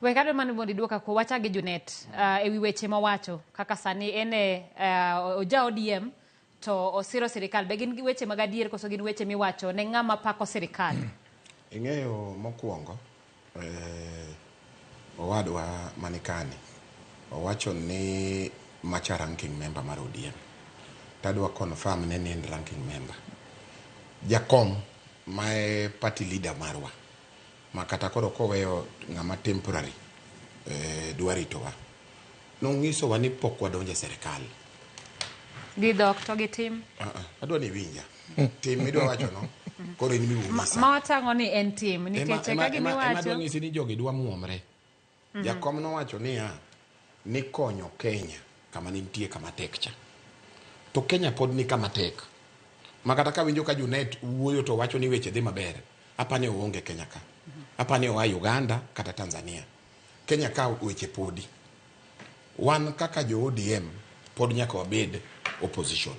Wek adwa mana mondo iduoka ko wacha gi Junet ewi weche mowacho kaka sani en e oja ODM to osiro sirikal. Be gin gi weche mag adier koso gin weche miwacho ne ng'ama pako sirikal? Ing'eyo mokwongo owadwa manikani owacho ni macha ranking member mar ODM. Tadwa confirm ne ni en ranking member. Jakom ma e party leader marwa ma kata koro koweyo ng'ama temporary dwa ritowa nong'isowa ni pok wadonjo e sirikal. Gi dhok to gi tim. Adwa ni iwinja. Tim midwa wacho no koro in miwuonyisa. Ma watang'o ni en tim nikech ka gima Ema adwa iwacho nyisi ni jogi dwa muomre. Jakom nowacho niya ni konyo Kenya kama nitie kama tek cha. To Kenya pod ni kama tek. Ma kata kawinjo ka Junet wuoyo to wacho ni weche dhi maber. Apani oonge Kenya ka. Apani oa Uganda kata Tanzania. Kenya ka weche podi. Wan kaka jo ODM pod nyaka wabed opposition.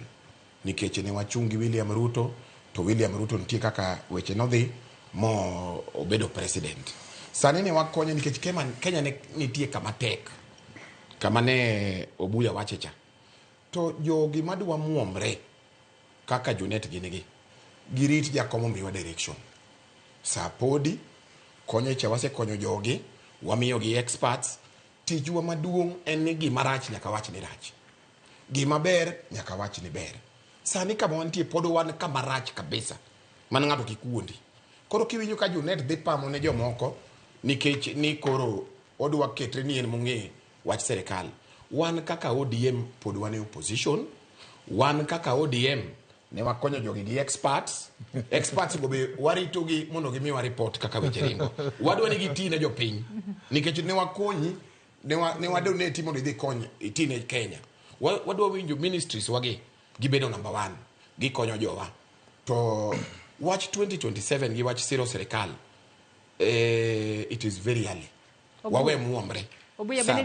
Nikech ne wachung' gi William Ruto to William Ruto nitie kaka weche nodhi mo obedo president. Sani ne wakonye nikech Kenya ne nitie kama tek. Kama ne Obuya wache cha. To jogi madwa muomre kaka Junet gin gi girit jakom omiwa direction. Sa podi konyo cha wasekonyo jogi wamiyo gi experts. Tijwa maduong' en ni gima rach nyaka wach ni rach. Gima ber nyaka wach ni ber. Sani kama wantie pod wan kama rach kabisa. Man ng'ato kik wuondi. Koro kiwinjo ka Junet dhi pamo ne jomoko nikech ni koro odwa ketre ni en mong'e wach sirikal. Wan kaka ODM pod wan e opposition. Wan kaka ODM ne wakonyo jogi gi experts. Experts go be warito gi mondo gimiwa report kaka weche ringo. Wadwa ni giti ne jopiny. Nikech ne wakonyi, ne wa donate mondo idhi kony iti ne Kenya. Wadwa winjo ministries wagi gibedo number 1 gikonyo jowa. To wach 2027 gi wach siro sirikal it is very early. Wawe muomre. Obuya bende